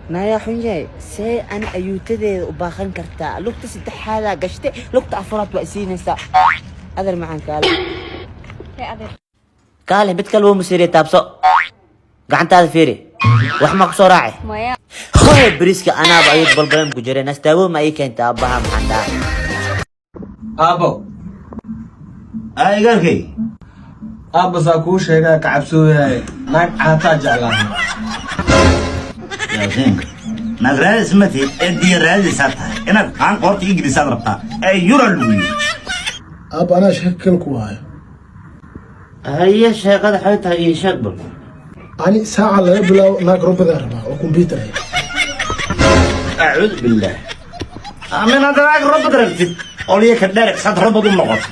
Nayaa xun yahay, see ani ayuutadeeda u baaqan kartaa? Lugta saddexaadaa gashte, lugta afraad waa isiinaysaa. Adeer macaan, kaale. Hey, adeer. Kaale, mid kale wuu masiriye. Taabso gacantaada, fiiri, wax ma kusoo raacay? Maya. Hoy, bariiska anaaba ayuu balbalan ku jireen. Astaawo ma ii keenta aabbaha? Maxaan dhaha? Aabo. Igaarkay. Aabba, saa kuu sheegaa ka cabsooyahay, naag caataa jeclaa. Yaasiinka, naag raadis ma tihid ee diya raadisaa tahay. Inaad qaan qoorta ii gelisaad rabtaa ee yura lagu yiri. Aabba, anaa sheeko kale ku hayo. Haye, sheekada xay tahay? Ii sheeg bal. Ani saaca laga bilaabo naag robotaa rabaa oo computer ah. Acuudu billaah, amin. Hadda naag robot rabtid, olya ka dhereg saad robot u noqoto,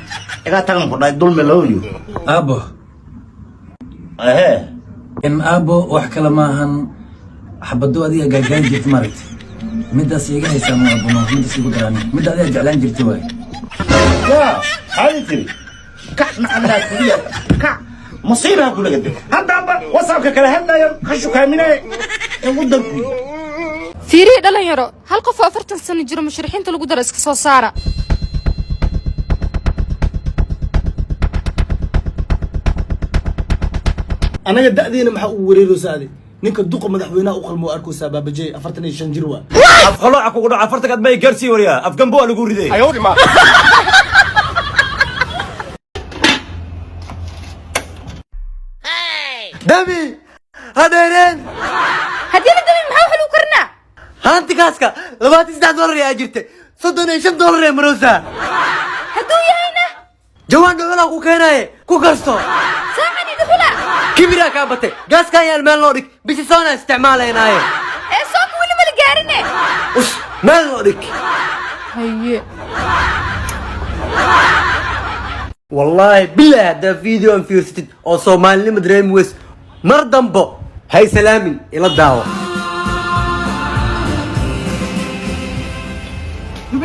iga tagan ku dhahay dulmi looyo. Aabbo. Ehee. In aabbo, wax kale maahan, xabado adiga gaagaari jirta maaragtay, midaas iga haysaa ma aabbo, ma midaas igu daraani, midda adiga jeclaan jirta waay. Yaa maxaad tiri? Kac nacallaa kuliya, kac musiibaha kulaga de. Haddaanba WhatsAppka kala hadlayo ka shukaaminaya igu darku. Fiirihi dhalinyaro, hal qof oo 40 sano jiro musharaxiinta lagu daro iska soo saara. Anaga da'deena maxaa ugu wareeraysaa? Adi ninka duqa madaxweynaha u qalmo arkaysaa, baabajey 45 jir waa. Afqalooca kugu dhaca, afartankaad may gaarsii wariyaa, afgambo waa lagu riday. Dami hadeereen. Haddii la damin, maxaa wax lagu karinaa? Haanti gaaska $23 ayaa jirta, $35 ee maroosa. Hadduu yahayna? Jawaan dhuxulaa ku keenaye, ku karso. Saacani dhuxula? Kibiraa kaa batay. Gaaskaan yaal meel noo dhig, bisi soona isticmaalaynaaye. Ee soonka weli mala gaarine. Us, meel noo dhig. Haye. Wallaahi bilahi, haddaa video aan fiirsatid oo soomaalinima dareemi weys, mar dambo hay salaamin. Ila daawo.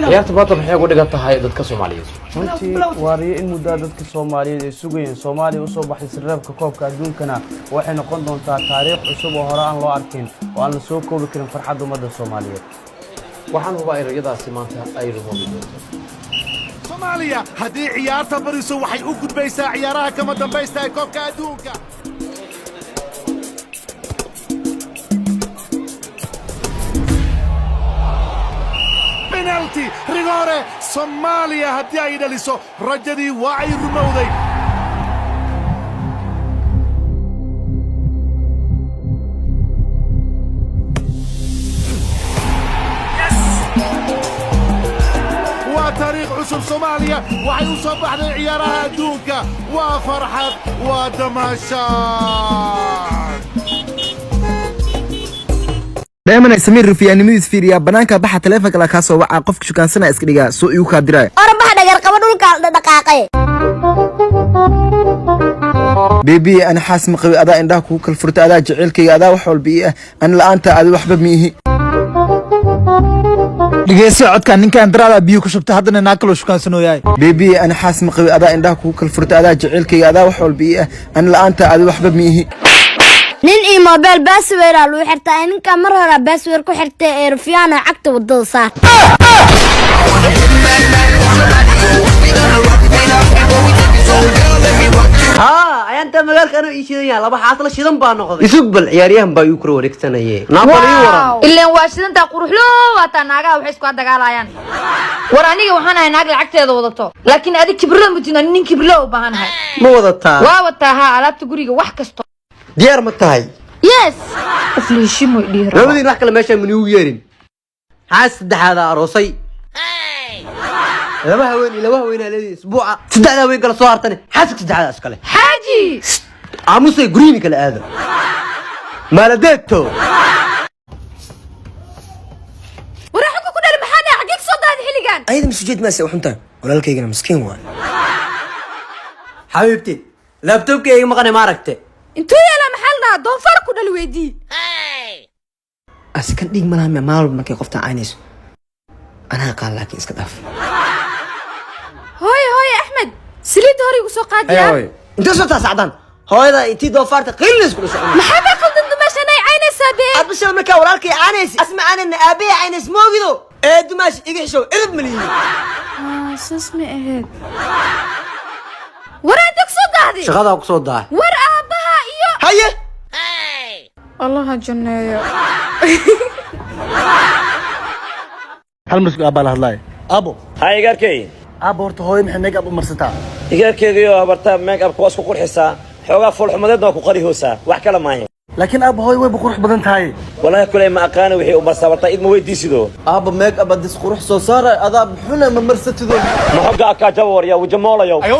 Ciyaarta maanta maxay ugu dhigan tahay dadka Soomaaliyeed? Runtii waariyo in muddaa dadka Soomaaliyeed ay sugayeen. Soomaaliya usoo baxday sirreebka koobka adduunkana waxay noqon doontaa taariikh cusub oo hore aan loo arkin oo aan la soo koobi karin farxadda ummadda Soomaaliyeed. Waxaan hubaa in riyadaasi maanta ay rumoobi doonto. Soomaaliya haddii ciyaarta bariso, waxay u gudbaysaa ciyaaraha kama dambaysta ee koobka adduunka. Penalty, rigoore! Soomaaliya haddii ay dhaliso, rajadii waa ay rumowday. Waa taariikh cusub! Soomaaliya waxay u soo baxday ciyaaraha adduunka. Waa farxad, waa damaashaad. Dheemanay, Samiir rufiyaannimadiis fiiriyaa. Banaanka baxa, taleefonka la kaa soo wacaa, qofka shukaansana iska dhigaa soo igu kaa diraya. Orabaxa, dhagar qaba, dhulka dhaqaaqay. Baby, ana xaas ma qabi. Adaa indhaha kugu kala furta, adaa jaceylkayga, adaa wax walba ii ah. Ana la'aanta adi waxba ma ihi. Dhegeyso codkan, ninkan daraada biyo ku shubta, haddana naag kaloo shukaansanooyahay. Baby, ana xaas ma qabi. Adaa indhaha kugu kala furta, adaa jaceylkayga, adaa wax walba ii ah. Ana la'aanta adi waxba ma ihi. Nin iyo mobile password aa lagu xirtaa. Ninka mar hore password ku xirtay ee rufyaana cagta wadada saar. Haa, ayaanta magaalka anuu ii shidan yahay, laba xaasla shidan baa noqday. Isug bal, ciyaaryahan baa igu kula wareegsanaye. Napoli ii waran. Ileen waa shidantaa, quruxlo waataa. Naagaha waxay isku dagaalayaan. War aniga waxaan ahay naag lacagteeda wadato, laakiin adig kibirlo mutin. Ani nin kibirlo u baahanahay. Ma wadataa? Waa wataa haa, alaabta guriga, wax kasto. Diyaar ma tahay? Yes, qof la heshimo dhihi rabo. Labadiin wax kale meeshaan manigu yeerin. Xaas saddexaada aroosay, laba haween iyo laba haweenaa leedihin. Isbuuca saddexda haween kala soo hartane, xaaska saddexdaa iskale. Xaaji. Aamusay, guryihiin kala aado maaladeedto. Waraa, xagga ku dhali, maxaa dhaca? Xaggee ka soo daaday xilligan? Ayada masujeed maase xuntaan, walaalkaygana miskiin waay. Xabiibti, laptopka iga maqane ma aragte? Intuu yeelaa? Maxaa la dhahaa? Doonfaar ku dhali, weydii. Asikan dhiig malaha miya? Maalin walba markay qoftaan caynayso anaa qaan, laakiin iska dhaaf. Hooye, hooye, Axmed saliidda hore igu soo qaadiyaa. Intee soo taasacdaan hooyada intii doofaarta qiilinays kula socon? Maxaa kaa qaldan? Dumeeshan ay caynaysaa. Aabe. Adba shalay markaa walaalkay caanaysi asma caanayna aabbahay caynays moogido. Ee dumaash, iga xishow, edab maliyi. Saas ma ahayd. War inta kusoo daahday? Shaqadaa ku soo daahay. War aabbaha iyo Haye. Allaha janneeyo. Hal masku aabbaa la hadlaaya, aabo. Hay, igaarkey. Aabo, horta hooyo maxay make up u marsataa? Igaarkeygiyo, habarta make up waa isku qurxisaa, xoogaa foolxumadeedna waa ku qari hoosaa, wax kale maahe. Laakiin aabo, hooyo wayba qurux badan tahay. Walaahi kuley ma aqaani wixii u marsaa bartaa, idma weydiisido. Aabba, make up hadis qurux soo saaray, adaa xuna ma marsatido. Ma xogga akaajaba waryaa wajamoolayow. Hay,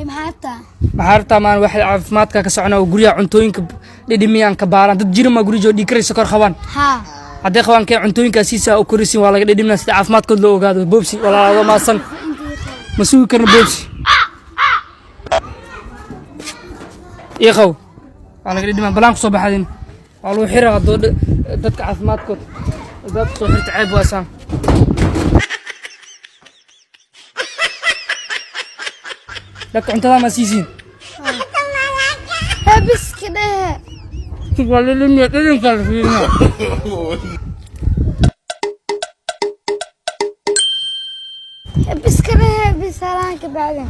maxaa rabtaa? Maxaa rabtaa? Maan waxay caafimaadka ka socona oo guryaha cuntooyinka dhidhimiyaan ka baaraan dad jirima guryo dhiig karay, sokor qabaan. Haa. Hadday qabaan kee cuntooyinkaa siisaa u korisin, waa laga dhidhimina sida caafimaadkood loo ogaado. Boobsi walaalaado maasan ma sugi karno. Boobsi ii qaw, waa laga dhidhimaa balaan kusoo baxadin, waa lagu xira haddoo dadka caafimaadkood albaabka soo xirta, ceeb waasaan. Dadka cuntadaa ma siisiin? Habiska dhehe. Waa dhidhimiya, dhidhinka la fiirina. Habiska dhehe bisalaanka bacdan.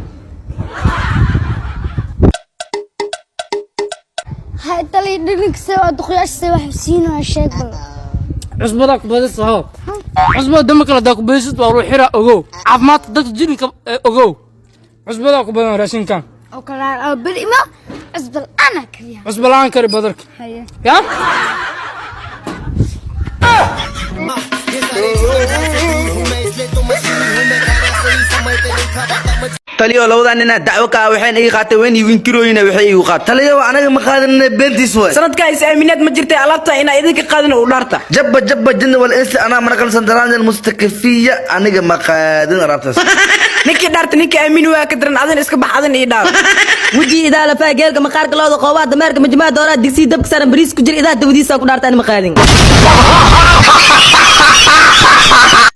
Hay, tali dhininka waa duqyaasha se wax siinaya, sheeg bal. Cusbada ku badisa ho, cusbada dama kale hadaa ku badisid waa lagu xiraa, ogow. Caafimaadka dadka jirinka ogow, cusbadaa ku badan raashinkan. Oo kala oo beri ma cusba la'aan kariya. Cusba la'aan kari badarka. Haye. Ya. Taliyo, labadan nina dacwo ka ah, waxayna ii qaatay wayn iwinkiroyina, waxay igu qaatay. Taliyo, anaga ma qaadanina, beentiis waay. Sanadkaa is aaminaad ma jirtay, alaabta inaa idinka qaadin u dhaarta. Jabba jabba jinna wal insi, anaa manaqal sandaraan mustakafiya, aniga ma qaadin alaabtaas. Ninkii dhaarta ninka aamin waa ka daran, adin iska bax, adin ii dhaar. Weji idaa lafaa geelka maqaarka looda qoobaha dameerka majmaha dooraa digsiga dabka saaran bariis ku jira idaa dabadiisa ku dhaarta, ma qaadin.